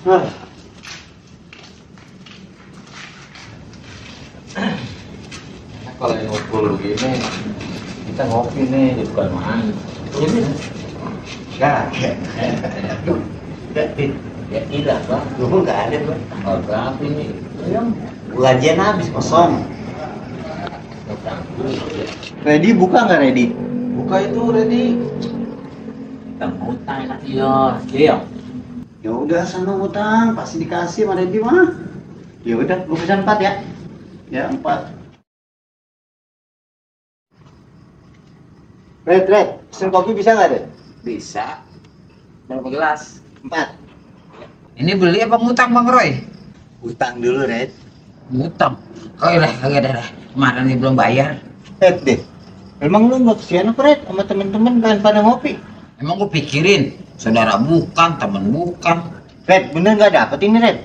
Nah, kalau ngumpul begini, kita ngopi nih, bukan main. Ini enggak. Ya tidak, Bang. Dulu enggak ada, Bang. Tanggal berapa ini? Gajian habis kosong. Ready buka nggak Ready? Buka itu Ready. Kita ngutang enak iya. Ya udah sana utang, pasti dikasih sama Ready mah. Ya udah, gua pesan 4 ya. Ya 4. Red, pesen kopi bisa nggak, Red? Bisa. Berapa gelas? 4. Ini beli apa ngutang Bang Roy? Utang dulu, Red. Ngutang. Oh iya, kagak ada. Kemarin ini belum bayar. Red deh. Emang lu nggak kesian apa, Red? Sama temen-temen pengen pada ngopi? Emang gue pikirin, saudara bukan, temen bukan. Red, bener nggak dapet ini, Red?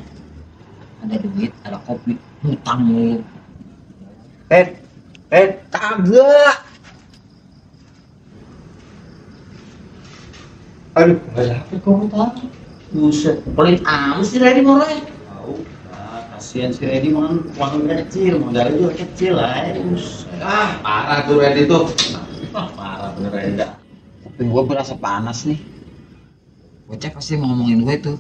Ada duit, ada kopi, ngutang mulu. Red, Kagak. aduh, nggak dapet kok utang. Buset, pelit amat sih Redi Bang Roy. Tahu, kasihan si Edi uang kecil, modalnya juga kecil lah. Parah tuh Red itu. Parah bener Red. Tapi gue berasa panas nih. Bocah pasti mau ngomongin gue tuh.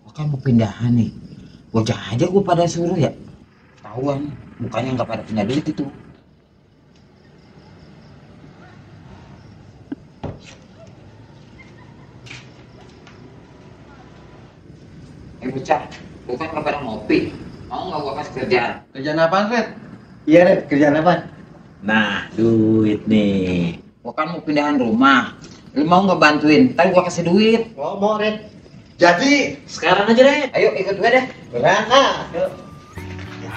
Gue kan mau pindahan nih. Bocah aja gue pada suruh ya. Tahuan, mukanya nggak pada punya duit itu. Bocah, bukan nggak pada ngopi. Mau nggak gue kasih kerjaan? Kerjaan apaan Red? Iya, Red, kerjaan apa? Nah, duit nih. Gua kan mau pindahan rumah. Lu mau nggak bantuin? Tapi gua kasih duit. Mau, Red. Jadi, Sekarang aja deh. Ayo ikut gua deh. berangkat.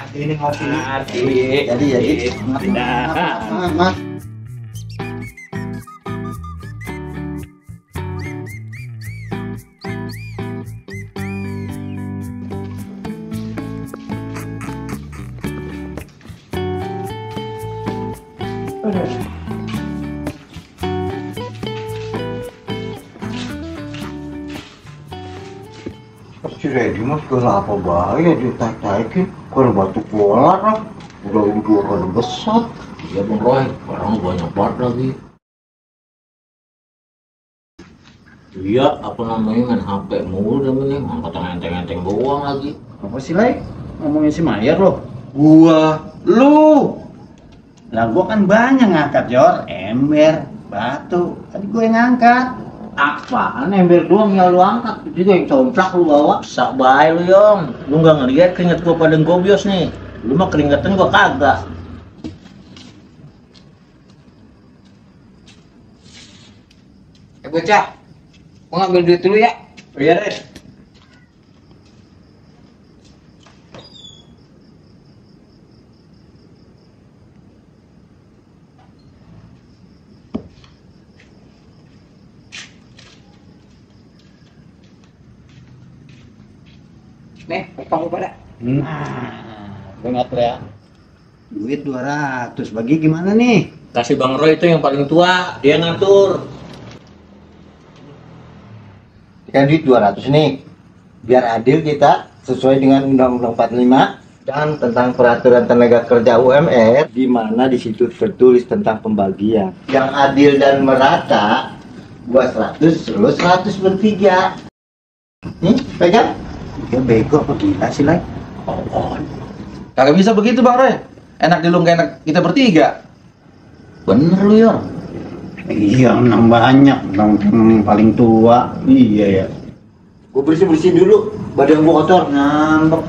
Jadi ini ngopi. Jadi. Pindahan. Mas. Si Reddy mah segala apa baik ya ditaik-taikin. Kalau batu bola lah. Udah ini 2 kali besar. Iya Bang Roy, orang banyak banget lagi. Iya, apa namanya main HP mulu dan ini ngangkat enteng-enteng doang lagi. Apa sih, Lai? Ngomongin si Mayer loh. Lu. Lah gua kan banyak ngangkat, Jor. Ember, batu. Tadi gue yang ngangkat. Apaan ember doang yang lu angkat? Itu juga yang complak lu bawa. Sak bae lu Yong. Lu nggak ngeliat keringet gua pada gobios nih. Lu mah keringetan gua kagak. Bocah, gua ngambil duit dulu ya. Oh iya, Red. Nih, utang gua pada. Benar ya. Duit 200. Bagi gimana nih? Kasih Bang Roy itu yang paling tua, dia ngatur. Kan duit 200 nih. Biar adil kita sesuai dengan Undang-Undang 45 dan tentang peraturan tenaga kerja UMR, di mana di situ tertulis tentang pembagian yang adil dan merata. Gua 100, lu 100 bertiga. Nih, pegang. Dia bego apa gila sih, Lai? Kagak bisa begitu Bang Roy. Enak di lu nggak enak kita bertiga. Bener lu Yor. Iya, menang banyak, menang paling tua. Iya ya. Gua bersih dulu, badan gua kotor, ngambek.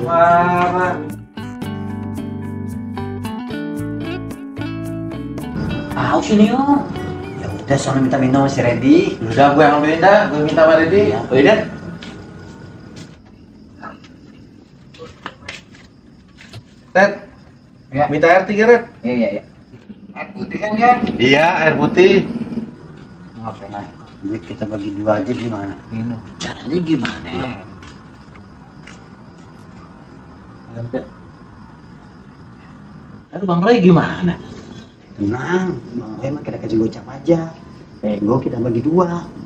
Parah. Tahu sini Yong. Ya udah, soalnya minta minum si Reddy. Udah gue yang ambilin dah, gue minta sama Reddy. Ya. Oh iya deh. Red, Ya. minta air 3 Red. Iya. Air putih kan ya? Iya, air putih. Ngapain lah? Duit kita bagi 2 aja gimana? Minum. Caranya gimana ya? Lalu Bang Roy gimana? Tenang, Bang Roy mah kita kasih gocap aja. Ego kita bagi 2.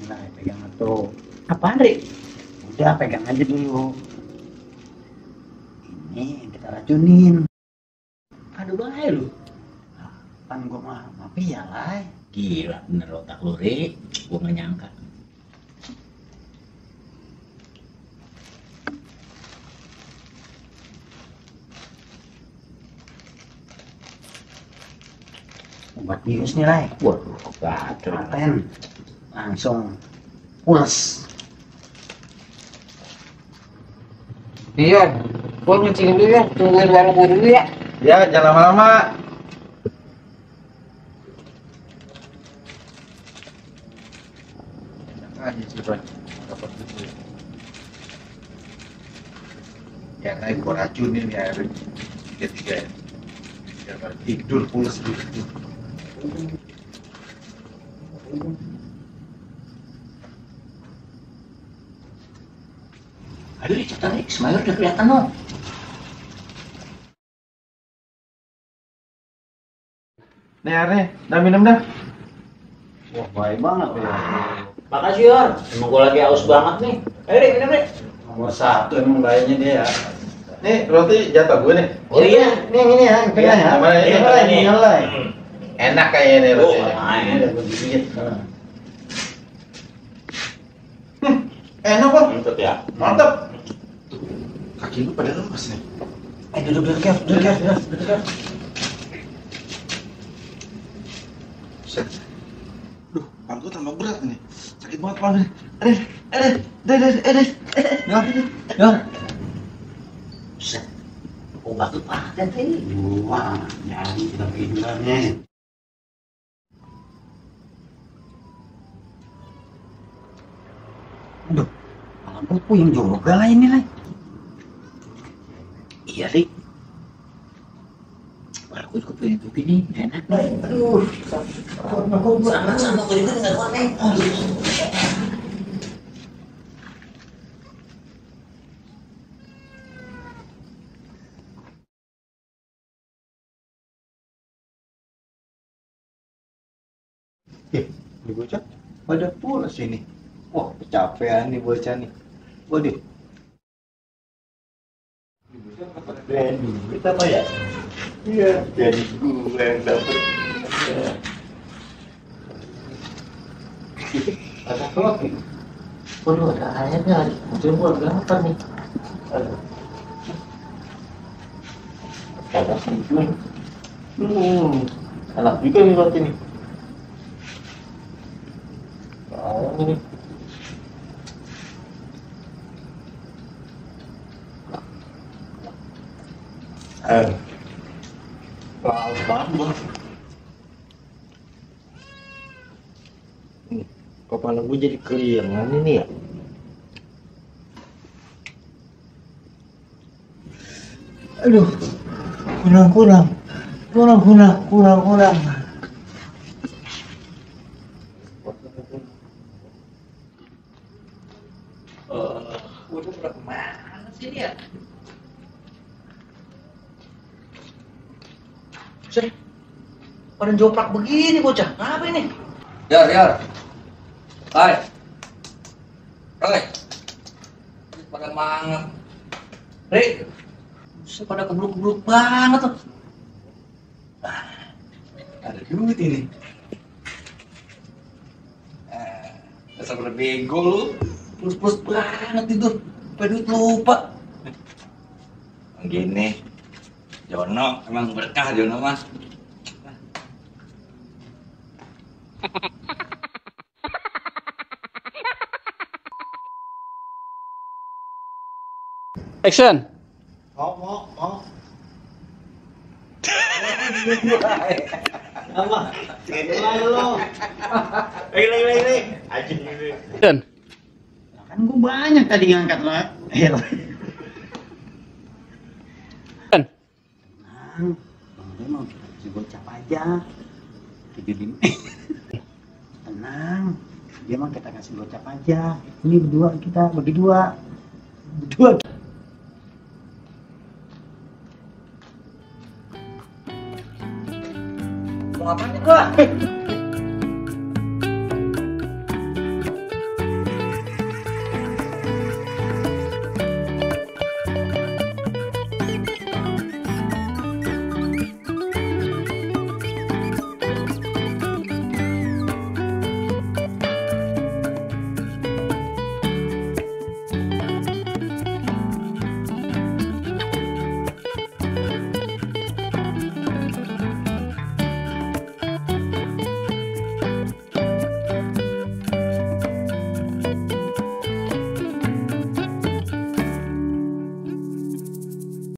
Nah, pegang tuh. Apaan, Rik? Udah, pegang aja dulu. Ini yang kita racunin. Aduh, bahaya lu. Pan gua mah mafia lah. Gila bener otak lu, Rik. Gua nggak nyangka. Obat bius nih, Rai. Waduh, paten. Langsung pules. Iya, gua nyuci dulu ya, tungguin warung gua dulu ya. Ya, jangan lama-lama. Aja sih, Bro. Dapat gitu. Ya, naik gua racunin ya, tiga-tiga ya. Biar nggak tidur pulas gitu. Aduh, cepetan, Rik. Semayur udah kelihatan loh. Nih, Arne, udah minum dah. Wah, baik banget ya. Makasih, Yor. Emang gua lagi haus banget nih. Ayo, Rik, minum, Rik. Nomor 1 emang baiknya dia ya. Nih, roti jatah gue nih. Oh iya, nih ini ya, yang tengah ya. Yang mana ini? Nyalai nih, nyalai. Enak kayaknya nih rotinya. Ini udah begigit. Enak, Bang. Mantap ya. Mantap. Kaki lu pada lemas nih. Duduk, Kev. Duduk. Set. Duh, pangku tambah berat nih. Sakit banget pangku nih. Aduh. Yor. Set. Obat tuh paten sih. Wah, jadi kita tidurannya. Aduh, malah gue puyeng juga lah ini lah. Iya, Rik. Baru gue juga pengen begini, enak lah. Aduh, sama gue juga nggak kuat nih. Ini bocah pada pulas ini. Wah, kecapean nih bocah nih. Waduh. Ini bocah dapat brand duit apa ya? Iya, jadi gue yang dapat. Ada apa nih? Waduh, ada ayamnya. Mungkin buat berapa nih? Aduh. Ada sih. Enak juga nih roti nih. Ini. Laos banget bang. Kepala gue jadi keliengan ini ya. Aduh, kurang. Waduh, udah kemana sih dia? Set, pada joplak begini bocah, apa ini? Yor. Hai. Pada manget. Rik, buset, pada kebluk-kebluk banget tuh. Ada duit ini. Dasar pada bego lu. Plus banget itu, sampai duit lupa. Gini. Jono, emang berkah Jono mah. Action. Mau. Apa? Mulai lo. Lagi. Anjing ini. Action. Kan gue banyak tadi ngangkat lah. Kan. Tenang, Bang Ray mau kita kasih gocap aja. Tenang, dia mah kita kasih gocap aja. Ini berdua kita bagi dua. Mau ngapain nih gua?